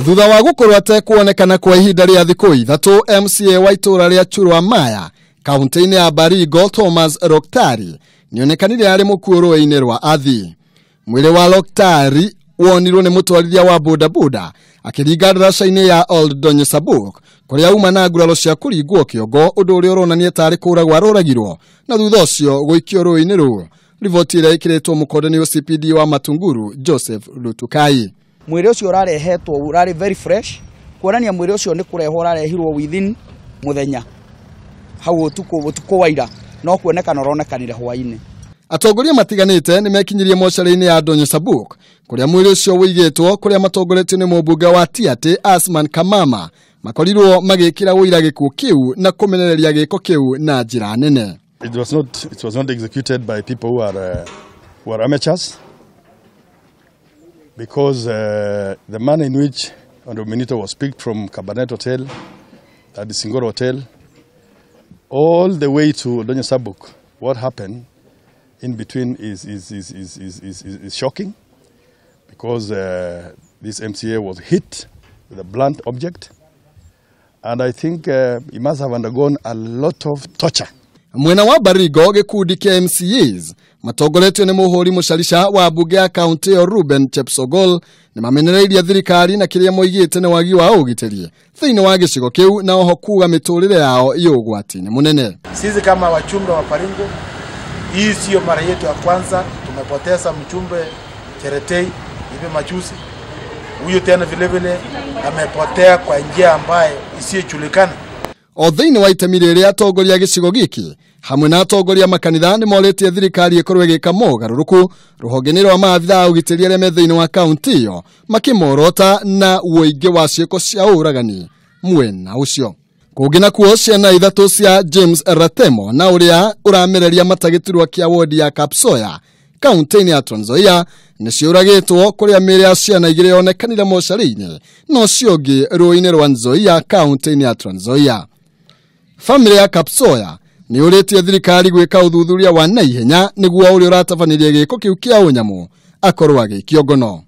Thutha wa gukorwo atekuonekana kwa ihinda rĩa thikũ 3, MCA wa itũra rĩa Churwa Maya kaunti-inĩ ya Baringo Thomas Roktari nĩonekanire arĩ mũkuũ rũĩ-inĩ rwa Athi. Mwĩrĩ wa Roktari wonirwo nĩ mũtwarithia wa bodaboda akĩringa ndaraca-inĩ ya Old Donyo Sabuk kũrĩa uma na nguraro cia kũringwo kĩongo, ũndũ ũrĩa ũronania tarĩ kũragwo arũragirwo na thutha ũcio gũikio rũĩ-inĩ rũu. Riboti ĩrĩa ĩkĩrĩtwo mũkonde nĩ OCPD wa Matunguru Joseph Lutukai. Mwĩrĩ ũcio ũrarehetwo ũrarĩ very fresh, kuonania mwĩrĩ ũcio nĩ kũrehwo ũrarehirwo within mũthenya hau ũtukũ wa ira, no kuonekana ũronekanire hwaĩ-inĩ. Atongoria matiganĩte nĩ mekinyirie mocarĩ-inĩ ya Donyo Sabuk kũrĩa mwĩrĩ ũcio ũigĩtwo, kũrĩa matongoretio nĩ mũmbunge wa Tiaty Asman Kamama makorirwo magĩkĩra ũira gĩkuũ kĩu na kũmenereria gĩko kĩu na njĩra nene. It was not executed by people who are amateurs, because the manner in which Honorable Minito was picked from Cabernet Hotel, at the Singoro Hotel, all the way to Donyo Sabuk, what happened in between is shocking, because this MCA was hit with a blunt object, and I think he must have undergone a lot of torture. Mwena wa Baringo gĩkundi kĩa MCAs matongoretio nĩ mũhũri mũcarica wa mbunge ya kaunti ĩyo Ruben Chepsogol nĩ mamenereirie thirikari na kĩrĩa moigĩte nĩ wagi wa ũgitĩri thĩinĩ wa gĩcigo kĩu, na oho kuga mĩtũrĩre yao ĩ ũgwati-inĩ mũnene. Sisi kama wachumbe wa Baringo, hii sio mara yetu ya kwanza. Tumepoteza mchumbe Cheretei hivi majuzi, huyu tena vile vile amepotea kwa njia ambayo isiyojulikana. O thĩinĩ wa itemi rĩrĩa atongoria gĩcigo gĩkĩ hamwe na atongoria makanitha nĩ morĩtie thirikari ĩkorwo ĩgĩka mogarũrũku rũhonge-inĩ rwa maabitha a ũgitĩri arĩa me thĩinĩ wa kaunti ĩyo, makĩmorota na ũingĩ wa ciĩko cia ũragani mwena ũcio. Kũngĩ nakuo ciana 3 cia James Ratemo na ũrĩa ũramereria mata gĩturwa kĩa wodi ya Kapsoya kaunti-inĩ ya Trans Nzoia nĩ ciũragĩtwo, kũrĩa mĩĩrĩ ya ciana 2 yonekanire mocarĩ-inĩ na ũcio ũngĩ rũĩ-inĩ rwa Nzoia kaunti-inĩ ya Trans Nzoia. Famĩlĩ ya Kapsoya nĩ ũrĩtie thirikari gwĩka ũthuthuria wa naihenya nĩguo ũrĩa ũratabanirie gĩko kĩu kĩa ũnyamũ akorwo agĩikio ngono.